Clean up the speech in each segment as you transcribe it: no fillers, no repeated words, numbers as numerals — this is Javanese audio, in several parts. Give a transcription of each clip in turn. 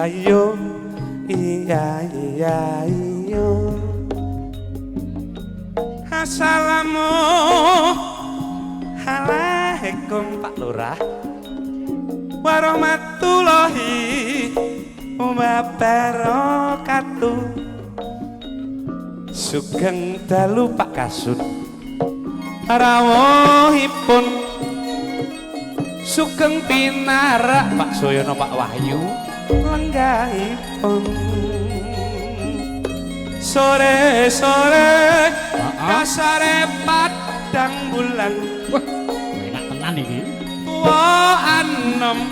Iya yo, iya iya iyo. Assalamu alaikum Pak Lurah warahmatullahi wabarakatuh. Sugeng dalu Pak Kasut rawuhipun, sugeng pinarak Pak Soyono Pak Wahyu lenggahipun. Sore-sore kasare padang bulan. Wah, enak tenan iki. Tuwa anom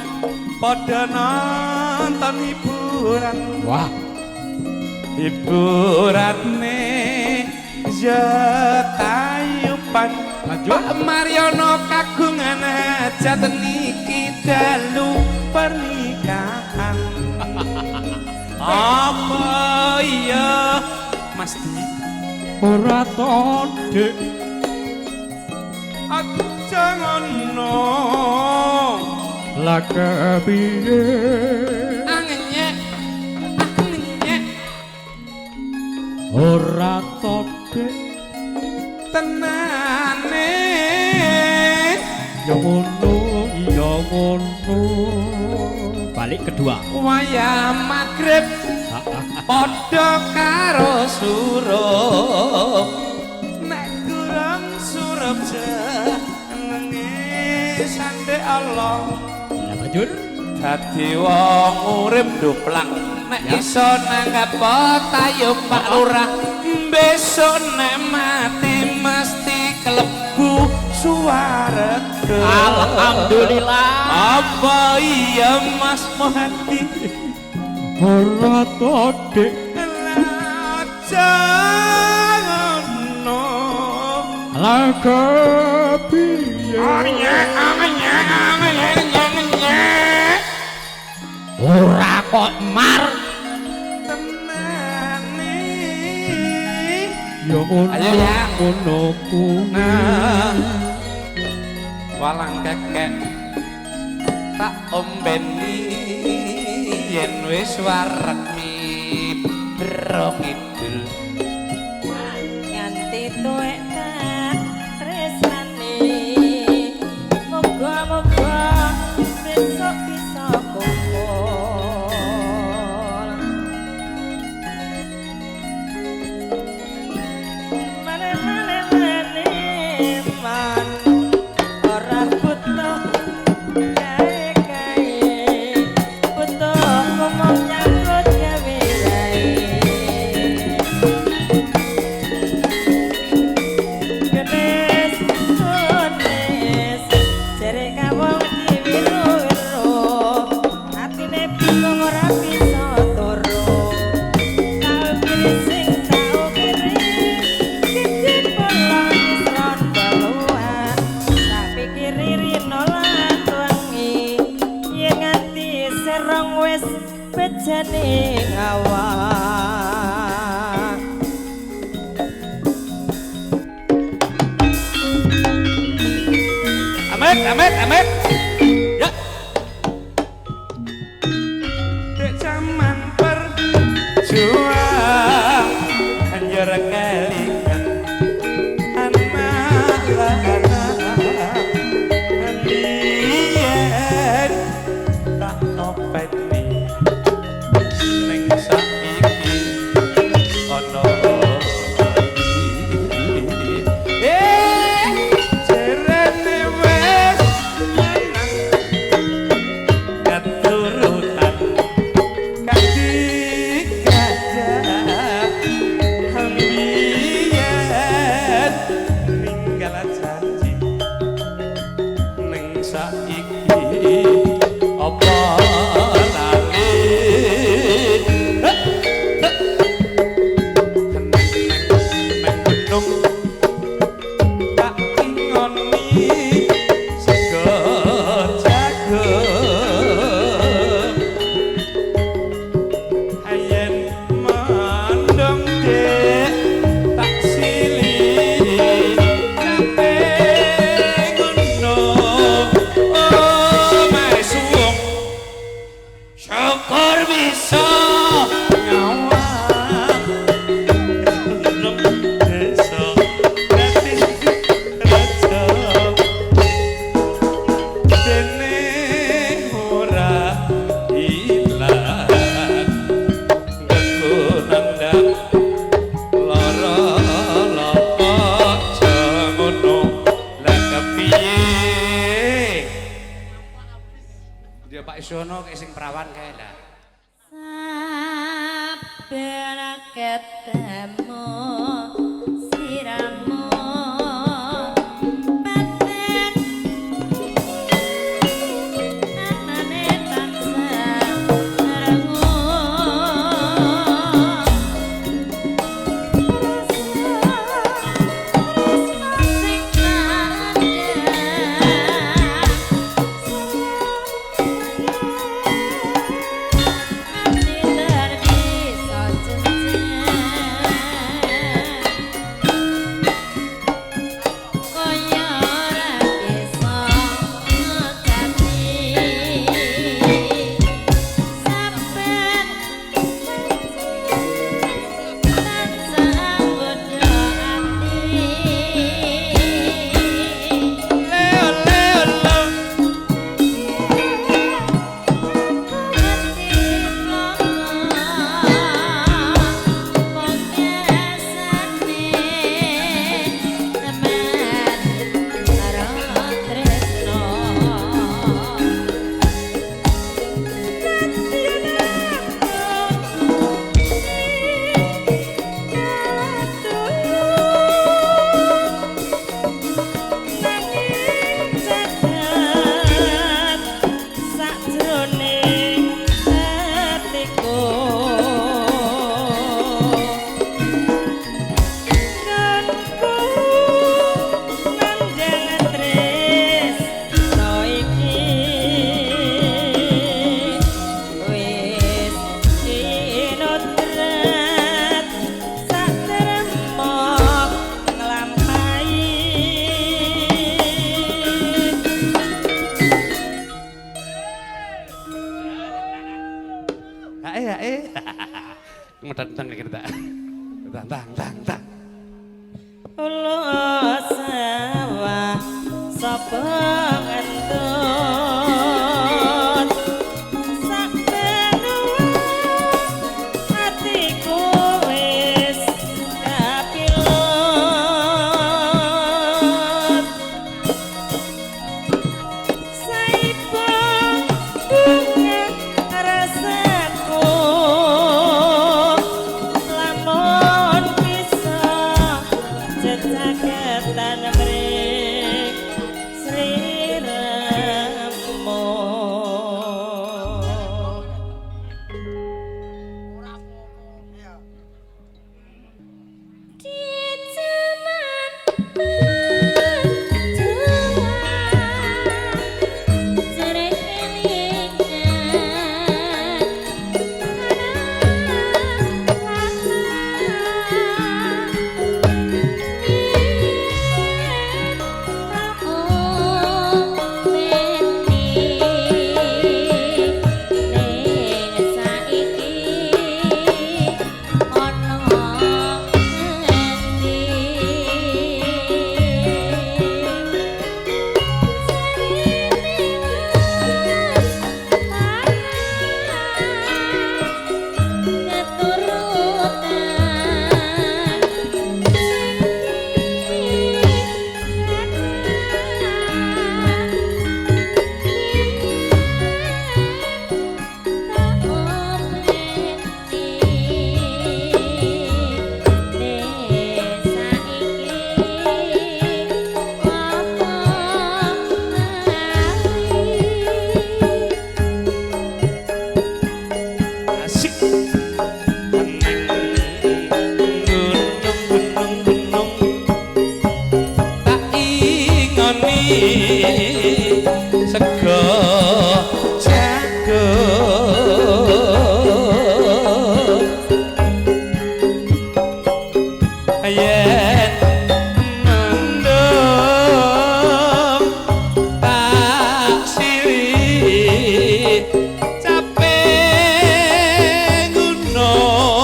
padha nonton hiburan. Wah, hiburane ya tayupan. Lanjut. Pak Mariono kagungan hajat niki dalu pernikahan. Apa iya Mas Di? Ora to, Dik. Aja ngono. Lah kepiye? Angenyek angenyek. Ora to, Dik. Tenane. Ya ngono, iya ngono. Balik kedua. Wayah magrib padha karo surup. Nek kurang surup jenenge sande Allah. Lah banjur dadi wong urip ndoplang nek Ya. iso nanggap tayub Pak Lurah. Besok nek mati mesti kelebu suwarga. Alhamdulillah. Apa iya Mas Muhadi? Ora to, Dik. Aja ngono. Lah kepiye? Ora kok mar. Tenane. Ya ngono. Ayo, ya. Ngono kuwi. Nah, walang kekek tak ombeni yen wis wareg mibro ngidul. Nganti tuwek tak tresnani, muga-muga besok bisa kumpul. Mane-mane mane man ora butuh kae-kae, butuh ngomong nyambut gawe wae. Genes tunis jere kawong diwiru-wiru, atine bingung ora bisa turu. Tau kiri sing tau kiri, siji bolong wis rondo luwak. Tak pikir rino lan wengi, yen nganti serong wis bejane awak. Amit amit amit. Ya. Dek jaman perjuang anjur kelingan anak lanang biyen tak openi ning saiki ana eh jerene wis lanang keturutan kadi gajah. Kono kayak sing perawan kae lah. Saben ketemu siramu batin anane tansah rengu rasa sing Leo leo leo. Sakjroning atiku Kanku nandhang tresno iki wis kinotrat satremo nglampahi. Hae hae. Ngedang iki ta. Tang tang tang tang. Ulo sawah sapa ngentut sakmenuwa atiku wis kapilut saipo bunga rasaku lamun bisa jejagetan mring sliramu. Di jaman jere kelingan Asik. Gunung gunung gunung tak ingoni sego jago yen mendung tak siri capek gunung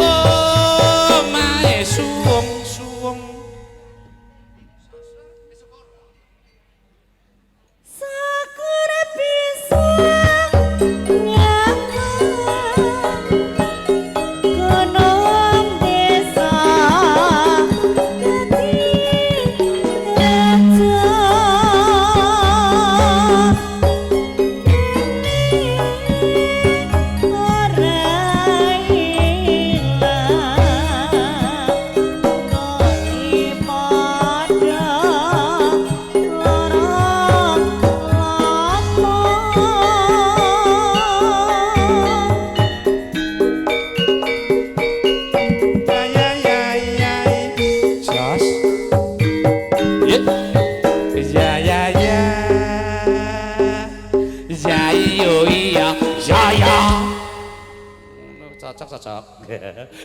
omahe suwung suwung. Sakura bisa nyapa gunung desa dadi raja. Cocok cocok.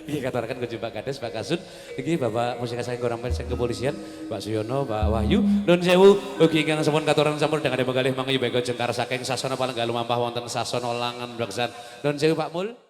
Iki katuraken kunjung Pak Kades, Pak Kasun, iki Bapak Musika saking Koramil saking kepolisian, Pak Suyono, Pak Wahyu. Nun sewu ugi ingkang sampun katuran sampun dengan megalih mangyu bego jengkar saking sasana palengga lumampah wonten sasana langen beksan. Nun sewu Pak Mul.